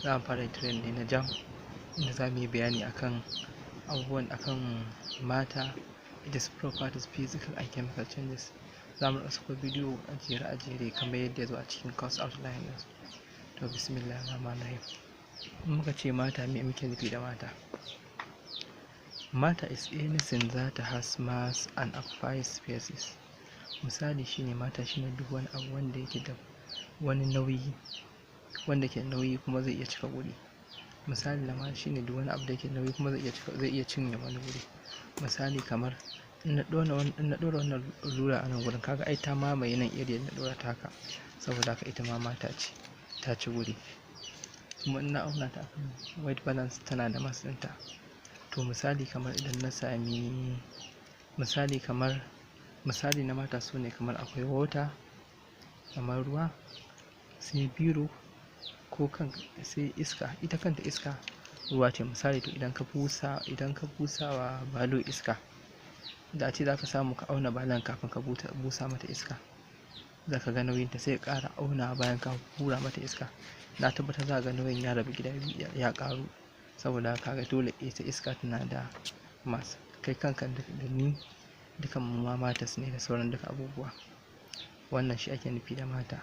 Za mu fara training ne na JAMB, inda za mu yi bayani akan abubuwan akan matter, its properties, physical and chemical changes. Za mu sako bidiyo a jere a jere kamar yadda ya zo a cikin course outline ɗinsu. To, bismillahir rahmanir rahim. In muka ce matter, me muke nufi da matter? Matter is anything that has mass and occupies spaces. Misali shine, matter shine duk wani abu wanda yake da wani nauyi, wanda ke da nauyi kuma zai iya cika guri. Misali na ma shine duk wani abu da yake da nauyi kuma zai iya cika, zai iya cinye wani guri. Misali, kamar in na ɗora wannan rula a nan gurin, kaga ai ta mamaye nan area na ɗora ta haka. Saboda haka ita ma matter ce, ta ci guri. Kuma in na auna ta akan weight balance, tana da mass ɗinta. To, misali kamar idan na sami misali, kamar misali na matter su ne kamar akwai water, kamar ruwa, sai biro ko kan, sai iska. Ita kanta iska ruwa ce, misali. To, idan ka busa wa balo iska, da a ce za ka samu ka auna balon kafin ka busa mata iska, za ka ga nauyinta. Sai ka ƙara auna bayan ka hura mata iska, na tabbatar za ka ga nauyin ya rabu gida biyu, ya ƙaru. Saboda haka kaga dole ita iska tana da mass. Kai kanka da ni, dukan mu ma matters ne, da sauran duka abubuwa. Wannan shi ake nufi da matter.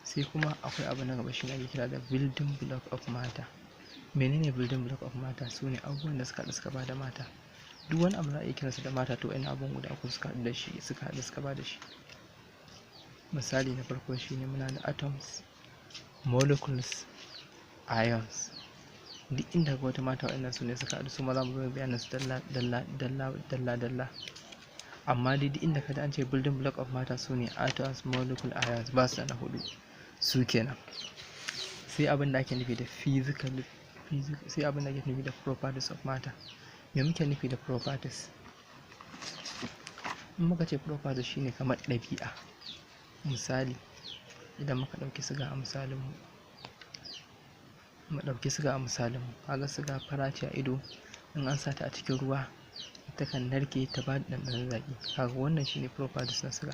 Sai kuma akwai abu na gaba, shine ake kira da building block of matter. Menene building block of matter? Su ne abubuwan da suka haɗu suka bada matter. Duk wani abu za a iya kiransa da matter, to wa'innan abubuwan guda uku suka haɗu da shi, suka haɗu suka bada shi. Misali na farko shine muna da atoms, molecules, ions. Duk inda ga wata matter, wa'innan su ne suka haɗu. Su ma za mu zo bayanin su dalla dalla dalla dalla dalla. Amma dai duk inda ka ji an ce building block of matter, su ne atoms, molecule, ions, ba su da na huɗu, su kenan. Sai abin da ake nufi da physical, sai abin da ake nufi da properties of matter. Me muke nufi da properties? In muka ce properties, shine kamar ɗabi'a. Misali, idan muka ɗauki siga a misalin mu, mu ɗauki siga a misalin mu, kaga siga fara ce a ido. In an sa ta a cikin ruwa, takan narke ta ba da ɗanɗanon zaƙi. Kaga wannan shine properties na siga.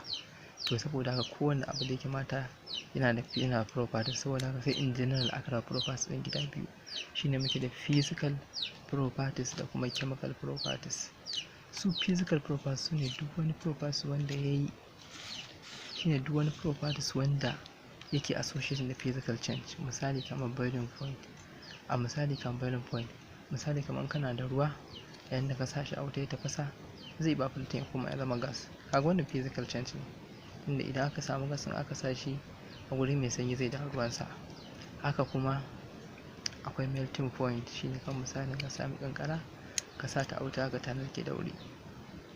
To, saboda haka kowane abu da yake matter yana da properties. Saboda haka sai in general aka raba properties ɗin gida biyu, shine muke da physical properties da kuma chemical properties. Su physical properties su ne duk wani properties wanda ya yi, shine duk wani properties wanda yake associated da physical change. Misali kamar boiling point, a misali kamar boiling point, misali kamar kana da ruwa, yayin da ka sa shi a wuta ya tafasa, zai evaporate ya koma ya zama gas. Kaga wannan physical change ne, tunda idan aka samu gas, in aka sa shi a wuri mai sanyi, zai dawo ruwansa. Haka kuma akwai melting point, shine kan misalin ka sami kankara, ka sa ta a wuta, ka ta narke da wuri.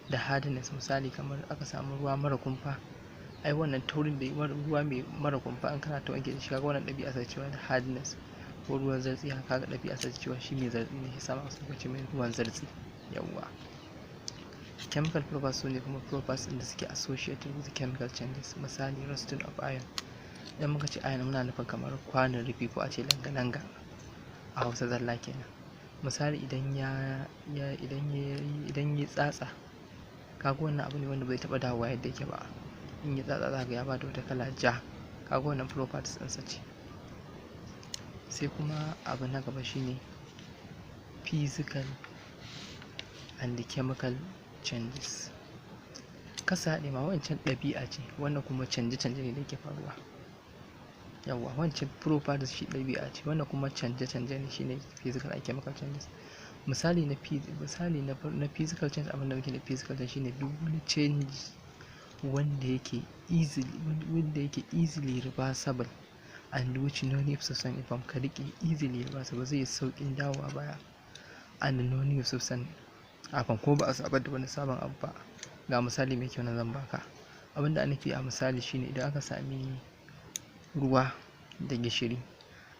Da hardness, misali kamar aka samu ruwa mara kumfa, ai wannan taurin da ruwa mai mara kumfa, in kana ta wanke shi, kaga wannan ɗabi'a sai cewa da hardness. Ko ruwan zartsi haka, kaga ɗabi'a sai cewa shi mai zartsi ne, shi sama suka ce mai ruwan zartsi. Yawwa. Chemical properties su ne kuma properties ɗin da suke associated with chemical changes. Misali, rusting of iron. Idan muka ce iron, muna nufin kamar kwanon rufi, ko a ce langa-langa a Hausa zalla kenan. Misali, idan ya tsatsa, kaga wannan abu ne wanda bai taɓa dawowa yadda yake ba. In ya tsatsa, za ga ya bada wata kala ja. Kaga wannan properties ɗinsa ce. Sai kuma abu na gaba shine physical and chemical changes. Kasa haɗe ma, wancan ɗabi'a ce, wannan kuma canje-canje ne da yake faruwa. Yawwa, wancan properties shi ɗabi'a ce, wannan kuma canje-canje ne, shine physical and chemical changes. Misali na physical change, abin da muke da physical change shine duk wani change wanda yake easily reversible and which no new substance is formed. Ka riƙe easily reversible, zai yi sauƙin dawowa baya, and no new substance kafin, ko ba a sabar da wani sabon abu ba. Ga misali mai kyau na zan baka. Abin da nufi a misali shine idan aka sami ruwa da gishiri,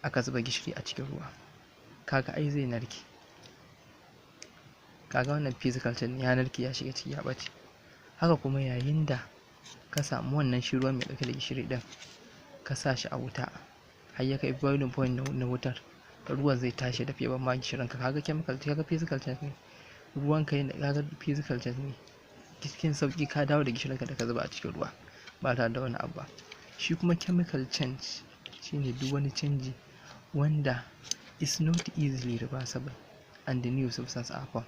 aka zuba gishiri a cikin ruwa, kaga ai zai narke. Kaga wannan physical change, ya narke, ya shiga ciki, ya ɓace. Haka kuma yayin da ka samu wannan shi ruwan mai ɗauke da gishiri ɗin, ka sa shi a wuta har ya kai boiling point na wutar, ruwan zai tashi da fiye ma gishirin ka. Kaga chemical, kaga physical change ne. Ruwan ka, kaga physical change ne. Cikin sauki ka dawo da gishirin ka da ka zuba a cikin ruwa ba tare da wani abu ba. Shi kuma chemical change shine duk wani canji wanda is not easily reversible and the new substance are formed.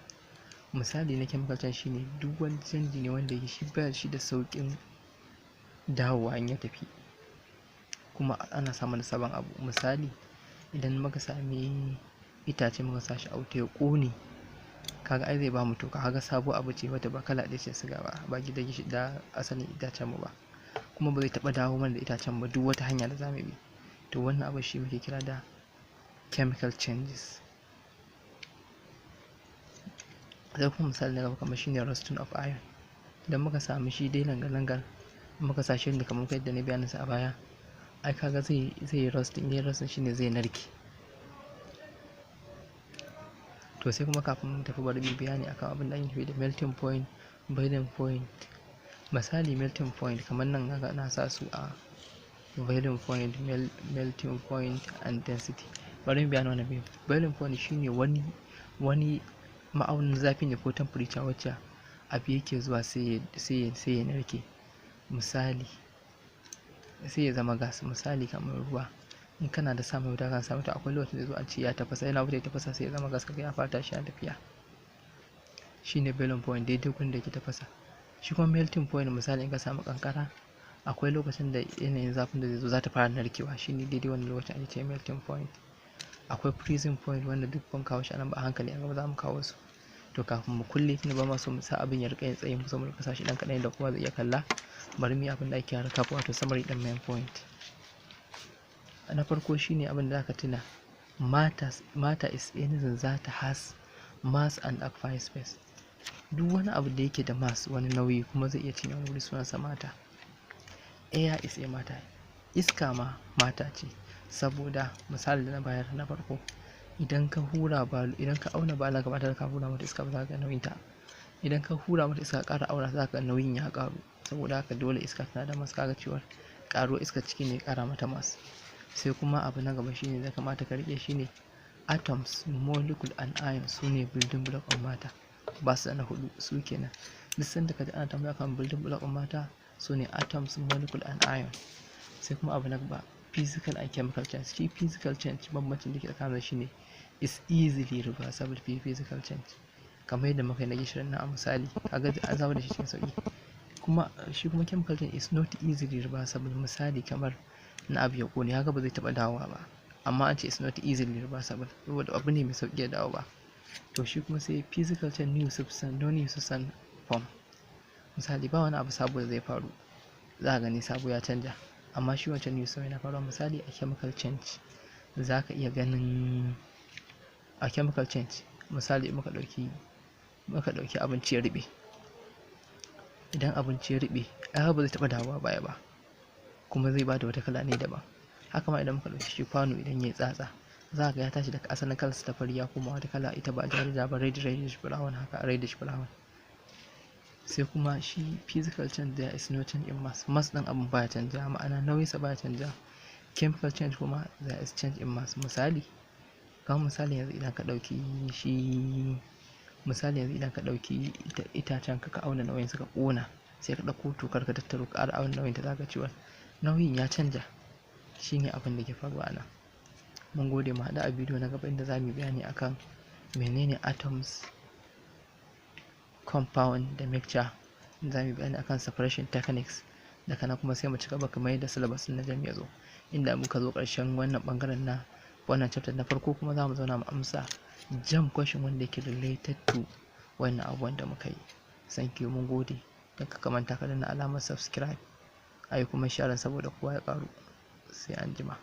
Misali na chemical change shine duk wani canji ne wanda yake shi ba shi da sauƙin dawowa in ya tafi, kuma ana samun sabon abu. Misali, idan muka sami itace muka sa shi a wuta ya ƙone, kaga ai zai bamu toka. Kaga sabo abu ce wata ba kala ɗaya ce siga ba, ba gida gishi da asalin itacen mu ba, kuma ba zai taɓa dawo mana da itacen ba duk wata hanya da zamu bi. To wannan abu shi muke kira da chemical changes. Sai kuma misali na gaba kamar shine rusting of iron. Idan muka sami shi dai langa-langar muka sa shi yadda kamar yadda na bayanin sa a baya, ai kaga zai yi rusting. Yayin rusting shine zai narke. To sai kuma kafin mu tafi bari mu bayani akan abin da ake nufi da melting point, boiling point. Misali melting point kamar nan kaga na sa su a boiling point, melting point and density. Bari mu bayani wannan biyu. Boiling point shine wani ma'aunin zafi ne ko temperature wacce abu yake zuwa sai ya narke. Misali sai ya zama gas. Misali kamar ruwa, in kana da samun wuta kan samu ta, akwai lokacin da zo an ce ya tafasa, yana wuta ya tafasa sai ya zama gas, kaga ya fara tashi yana tafiya. Shine boiling point, daidai gurin da yake tafasa. Shi kuma melting point, misali in ka samu kankara, akwai lokacin da yanayin zafin da zai zo za ta fara narkewa, shine daidai wannan lokacin ake ce melting point. Akwai freezing point wanda duk ban kawo shi anan ba, a hankali a gaba za mu kawo su. To kafin mu kulle, tunda ba ma so mu sa abin ya riƙa yin tsayi, mu so mu riƙa sa shi ɗan kaɗan da kowa zai iya kalla, bari mu yi abin da ake recap, wato summary ɗin main point. Na farko shine abin da zaka tuna, matter is anything that has mass and occupies space. Duk wani abu da yake da mass, wani nauyi, kuma zai iya cinye wani wuri, sunansa matter. Air is a matter. Iska ma matter ce, saboda misali da na bayar na farko, idan ka hura balu, idan ka auna balan ka ba tare da ka hura mata iska ba, za ka ga nauyin ta. Idan ka hura mata iska ka ƙara auna, za ka ga nauyin ya ƙaru. Saboda haka dole iska tana da mass. Kaga cewar ƙaruwar iska ciki ne ya ƙara mata mass. Sai kuma abu na gaba shine da kamata ka riƙe shine atoms, molecule and ions su ne building block of matter. Ba su da na huɗu, su kenan. Duk sanda ka ji ana tambaya kan building block of matter, su ne atoms, molecule and ion. Sai kuma abu na gaba, physical and chemical change. Shi physical change, bambancin da ke tsakanin shi ne is easily reversible physical change. Kamar yadda muka yi na gishirin nan a misali, kaga an zama da shi cikin sauƙi. Kuma shi kuma chemical change is not easily reversible. Misali kamar na abu ya ƙone, kaga ba zai taɓa dawowa ba, amma an ce is not easily reversible saboda abu ne mai sauƙi ya dawo ba. To shi kuma sai physical change, new substance, no new substance form. Misali ba wani abu sabo da zai faru, za ka gani sabo ya canja, amma shi wancan new substance yana faruwa. Misali a chemical change za ka iya ganin a chemical change, misali muka ɗauki abinci ya ruɓe. Idan abinci ya ruɓe, ai ba zai taɓa dawowa baya ba, kuma zai bada wata kala ne daban. Haka ma idan muka ɗauki shi kwano, idan ya yi tsatsa, za ka ga ya tashi daga asalin kalarsa ta fari ya koma wata kala, ita ba ja ba, red, reddish brown haka, reddish brown. Sai kuma shi physical change, there is no change in mass. Mass ɗin abun baya canja, ma'ana nauyinsa baya canja. Chemical change kuma there is change in mass. Misali kamar misali yanzu idan ka ɗauki shi, misali yanzu idan ka ɗauki itacen ka, ka auna nauyin sa ka ƙona, sai ka ɗauko tokar ka tattaro ka ƙara auna nauyin ta, za ka ga cewa nauyin ya canja. Shine abin da ke faruwa a nan. Mun gode, mu haɗu a bidiyo na gaba inda za mu yi bayani akan menene atoms, compound da mixture. Za mu yi bayani akan separation techniques. Daga nan kuma sai mu ci gaba kamar yadda syllabus na JAMB ya zo, inda muka zo ƙarshen wannan ɓangaren na wannan chapter na farko, kuma za mu zauna mu amsa JAMB question wanda yake related to wannan abubuwan da muka yi. Thank you, mun gode. Don ka manta ka danna alamar subscribe, a yi kuma sharing saboda kowa ya ƙaru. Sai anjima.